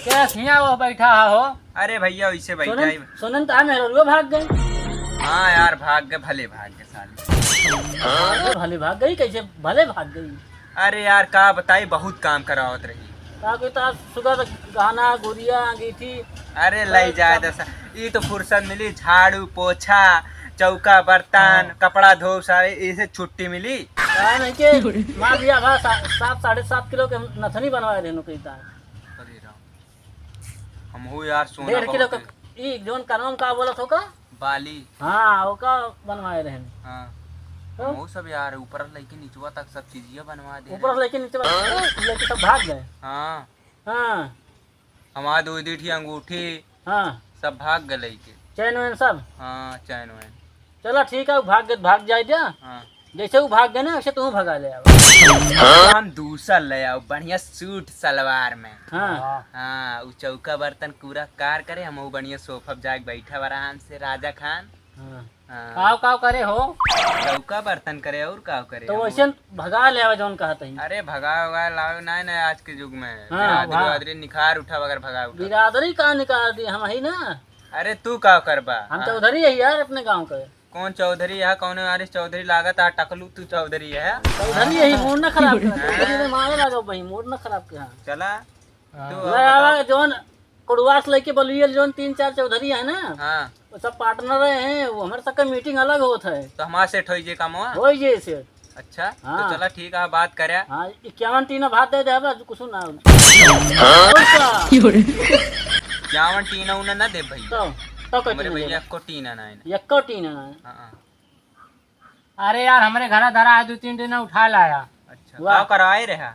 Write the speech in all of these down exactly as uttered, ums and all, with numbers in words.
बस हियाँ वो बैठा है हो। अरे भैया, वैसे बैठा सुनन, ही। सुनन तो मेहररुआ भाग गई। हाँ यार, भाग गए, भले भाग गए साले। अरे भले भाग गई, कैसे भले भाग गई? अरे यार, का बताई, बहुत काम करावत रही। का कोई तो आज सुबह से गहना, गुड़िया, अंगीठी, अरे सब लई जाए काम। दसा, ई तो फुर्सत मिली, झाड़ू, पोछा, चौका, बर्तन, हाँ। कपड़ा धो, सारे इसे छुट्टी मिली। का नहीं के मार दिया भा सा-, सात, साढ़े सात किलो के नथनी बनवाए रहे नौकरी दार। अरे राम, हमहू यार सोना डेढ़ किलो बहुत के, ई जौन कनवा में का बोलत हो का? बाली। हाँ, ओका बनवाए रहन। हाँ। तो? हमहू सब यार, ऊपर लइके निचवा तक सब चीजिया बनवा दे ऊपर रहे। लइके निचवा, लइके सब भाग गए। हाँ। हाँ। हमार दो दी ठी अंगूठी, हाँ। सब भाग गए लइके। चैन वैन सब? हाँ, चैन वैन। चला ठीक है, भाग गए, भाग जाए जा। हाँ। जैसे वो भाग गए ना, वैसे तू भगा ले आओ। तो हम दूसर ले आओ, बढ़िया सूट सलवार में। हाँ। हाँ, उ चौका बर्तन पूरा कार करे, हम वो बढ़िया सोफा पे जाके बैठा आराम से, राजा खान। हाँ। हाँ। काव काव करे हो? चौका बर्तन करे और काव करे तो हम? वैसे भगा ले आवे जौन कहत ही। अरे भगा वगा लावे नाहीं ना आज के युग में। हाँ, बिरादरी वाह। बिरादरी निखार उठा बगैर भगा उठा। बिरादरी का निकाल दी हम ही ना। अरे तू का करबा? हम हाँ। चौधरी है यार अपने गांव के। कौन चौधरी है? कौन आरिस चौधरी लागत है? टकलू तू चौधरी है? चौधरी यही मूड ना खराब कर। चौधरी ने मारे लागो भाई, मूड ना खराब कर। चला। हाँ। तू ले बताओ। आवा, जौन कुड़वास लेके बलुयल जौन तीन चार चौधरी है ना, हाँ। वो सब पार्टनर हैं, वो हमारे सबके मीटिंग अलग होत है। तो हमारे सेठ होई जे कामवा? होई जे सेठ। अच्छा, हाँ। तो चला ठीक है, बात करे। हाँ, इक्यावन टीना भात दे दे, अब कुछ ना हो। हाँ? और का? इक्यावन टीना उन्हें ना दे भाई। तो, तो कह हमरे टीना भैया देबा? को टीना ना है। यक्को टीना ना है। हाँ, हाँ। अरे यार, हमरे घरा धरा है, दो तीन टीना उठा लाया। अच्छा, वाह। का कराए रहा?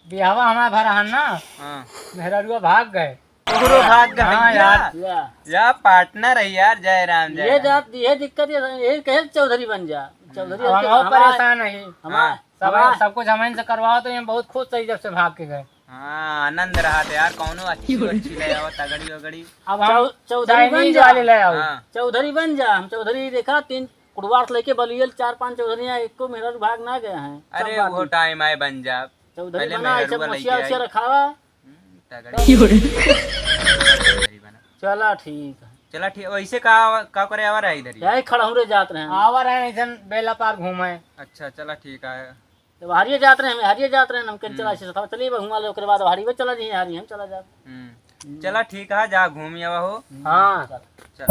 बियाहवा हमारा भरा हन ना, हाँ। मेहररुआ भाग गए। ओकरो भाग गए हाँ भैया। यार। या। या पार्टनर है यार, जय राम, जय ये राम। जात, ये दिक्कत, ये, ये कहे चौधरी बन जा। चौधरी अब हम के और हमारा, परेशान है। हमारा, हाँ। सब, हमारा सब कुछ हम इनसे करवाओ तो ये बहुत खुश है जब से भाग के गए। हाँ, आनंद रहा था यार, कौनो अच्छी अच्छी ले आओ, तगड़ी वगड़ी। अब हम चौ-, चौधरी बन Chinese जा। वाले ले आओ। हाँ। चौधरी बन जा, हम चौधरी देखा, तीन कुड़वार से लेके बलियल, चार पांच चौधरी हैं, एको मेहररू भाग ना गए हैं। सब अरे, बात वो है। टाइम आए बन जा। चौधरी पहले बना, मेहरुआ ऐसे लेके मोसिया आई। ओसिया रखावा। हम्म, तगड़ी। तगड़ी बना। चला ठीक है। चला ठीक, वैसे का, का करे आवा रहा इधर ही? यही खड़हुरे जात रहे हैं। आवा रहे हैं, ऐसन बेला पार घूमे। अच्छा, चला ठीक है। तो हरिये जात रहे हैं, हरिये जात रहे हैं, हम कहीं चला हम्म। से था, चलिए बा घुमा ले, ओकरे बाद हरिये चला जी, हरिये हम चला जात। हम्म। हम्म। चला ठीक है, जा घूम आवा हो। हाँ। चल।